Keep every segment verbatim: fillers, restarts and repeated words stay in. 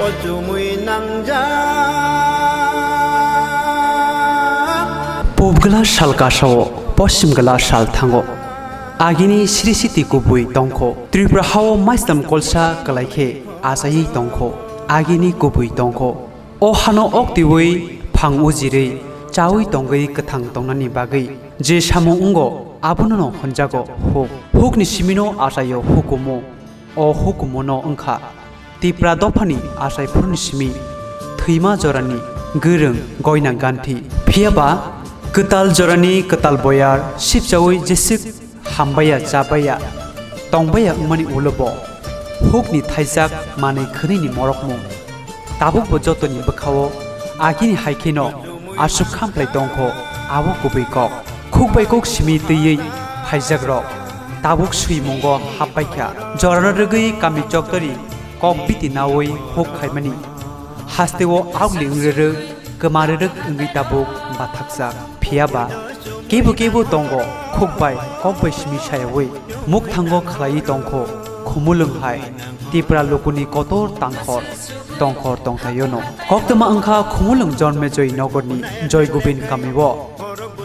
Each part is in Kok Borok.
O chumui nangjak. Pub gla sal kasao, posim gla sal thango. Agini sri siti kubui tongkho. Tripura hao maislam kolsa kwlai khe achaiwi tongkho. Agini kubui tongkho. O hano oktiwi phang ujirwi chawi tongwi kwthang tongnani bagwi je samung wngo, abono no hwnjago huk. Hukni simino achaio hukumu. O hukumu no wngkha Tipra dophani achaiphuruni simi thwima jorani gwrwng goina ganthi. Phiyaba kwtal jorani kwtal boyar sipchawi jeswk hambaiya chabaiya tongbaiya wngmani ulo bo hukni thaijak manwi khwnwini morokmung. Tabukbo jotoni bwkhao agini hai kheno aswk khamplai tongkho, abo kubui kok. Khuk bai kok simi twiwi phaijakrok tabuk swimungo hapbaikha. Jorano rwgwi kami chokdori kok biti nawi huk khaimani. Hasteo augli wngwi rwrwk, kwma rwrwk wngwi tabuk bathakjak. Phiyaba kebo kebo tongo khuk bai kok bai simi sayawi mukthango khlaiwi tongkho khumulwng hai Tipra lukuni kotor tangkhor tongkhor tongthaiono. Koktwma wngkha Khumulwng Jonmejoi nogorni Joy Gobind kamio.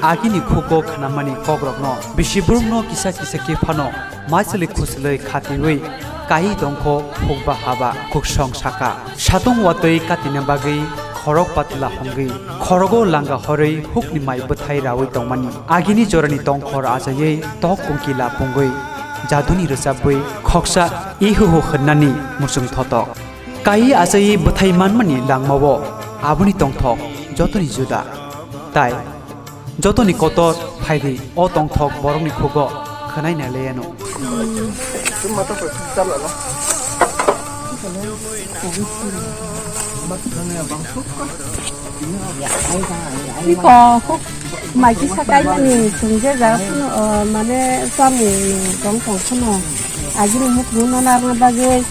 Agini khugo khnamani kokrokno bisi borokno kisa kisa khe phano maisali khusilwi khatiwi kai tongkho hukba haba kuksong saka. Satung watwi katina bagwi khorok patla hongwi khorogo langa horwi hukni mai bwthai rawi tongmani. Agini jorani tongkhor achaiwi tok kungkila pungwi jaduni rwchapwi khoksa ihuhu hwnnani muchung thotok. Kai achaiwi bwthai manmani langmao aboni tongthok jotoni juda. Tai jotoni kotor phaidi o tongthok borokni khugo khwnai nai laiano. Iko huk mai kisa kaimani chwng je jaga phano, o, mane chamung tong tong phano agini huk no narwkna bagwi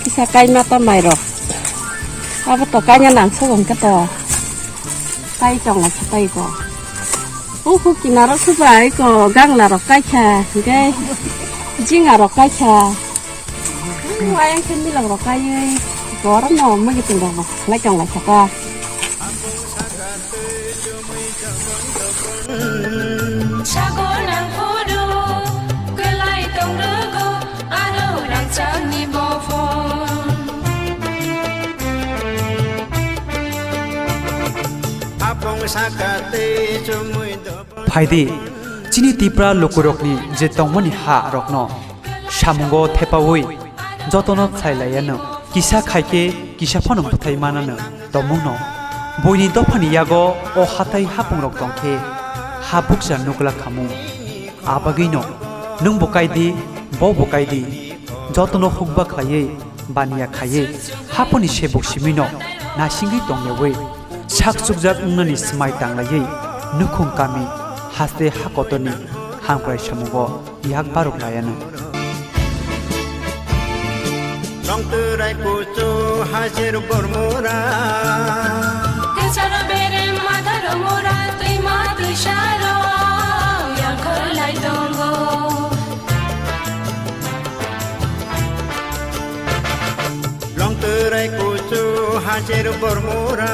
kisa kaima ta mairok. Abo to kaina nang sogo hwnkhe to. Tai chonglai kha tai ko. Uku kinaro subai ko gangla rok kaikha, hingke jinga rok kaikha. Wayang khe milok rok kaiwi, gor no mugi tong rok lai chonglai kha ta. Sago nang phuru kwlai tong rwgo, ano rangchakni bophor. Apong saka tei chumui do. Phaidi, chini Tipra lukurokni je tongmani ha rokno samungo thepaui jotono khlai laiya nwng. Kisa khaikhe kisa phano bwthai mana nwng tongmungno. Buini dophani yago o hatai hapungrok tongkhe ha bukcha nukla khamung. Abagwino nwng bo kaidi, bo bo kaidi, jotono hukba khlaiwi baniya khaiwi haphoni sebuk simino nasingwi tongyawi sak chukjak wngnani swmai tanglaiwi nukhung kami haste ha kotorni hamkrai samungo yak baruk laiano. Rongtwrai kuchuk hajer bormura. Kwcharo bere matharo mura, twima twisaro yangkhorlai tongo. Rongtwrai kuchuk hajer bormura.